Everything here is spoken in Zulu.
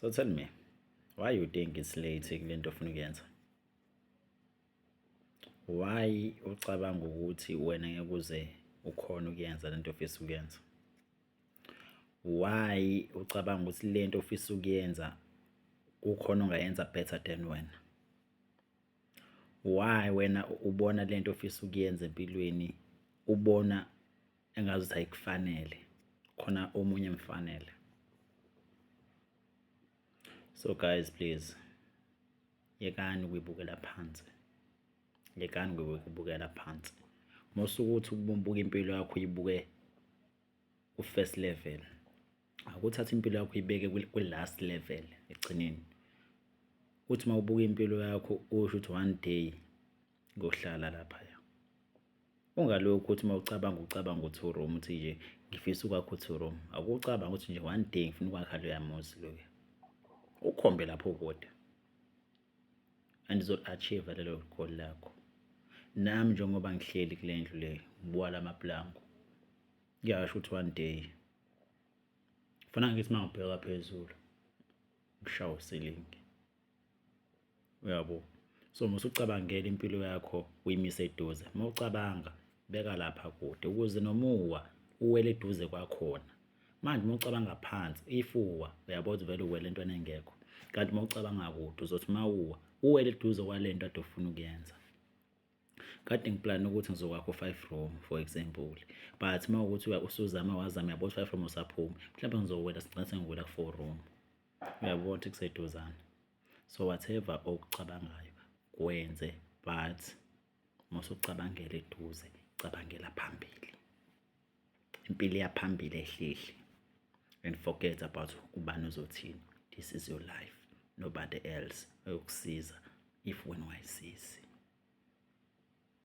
So tell me, why you think it's late kule nto ofuna ukuyenza? Why ucabanga ukuthi wena ngeke uze ukhone ukuyenza lento ofisa ukuyenza? Why ucabanga ukuthi lento ofisa ukuyenza kukhona ongayenza better than wena? Why wena ubona lento ofisa ukuyenza empilweni, ubona engazuthi ayikufanele, khona omunye emfanele? So guys, please, yekani ukuyibukela phansi, yekani ukuyibukela phansi. Musukuthi ubuka impilo yakho, uyibuke ku-first level, akuthatha impilo yakho uyibeke kwi-last level ekugcineni. Uthi uma ubuka impilo yakho, usho ukuthi one day ngohlala laphaya. Ungalokhu uthi uma ucabanga, ucabanga u-two room, uthi nje ngifisa ukwakha u-two room. Akucabanga ukuthi nje one day ngifuna ukwakha loya muzi loya, ukhombe lapho kude and uzoli-achieve lelo goal lakho. Nami njengoba ngihleli kule ndlu le, ngibuka lamaplango, kuyasho ukuthi one day funa ngithi uma ngibheka phezulu ngishawe usilingi, uyabo. So musucabangela impilo yakho, uyimise eduze. Uma ucabanga, beka lapha kude ukuze noma uwa, uwele eduze kwakhona. Manje uma ucabanga phansi, if uwa, uyabona ukuthi vele uwele entweni engekho, kanti uma ucabanga kude, uzothi uma uwa, uwele eduze kwalento ade ufuna ukuyenza. Kade ngiplana ukuthi ngizokwakha u-five room, for example, but uma ukuthi usuzama, wazama, uyabona ukuthi five room usaphuma, mhlawumbe ngizowela, sigcine sengiwela ku-four room, uyabona ukuthi kuseduzane. So whatever okucabangayo, kwenze, but musucabangela eduze, cabangela phambili, impilo iyaphambili ehlihli, and forget about ubani uzothini. This is your life, nobody else oyokusiza if wena ungayisizi.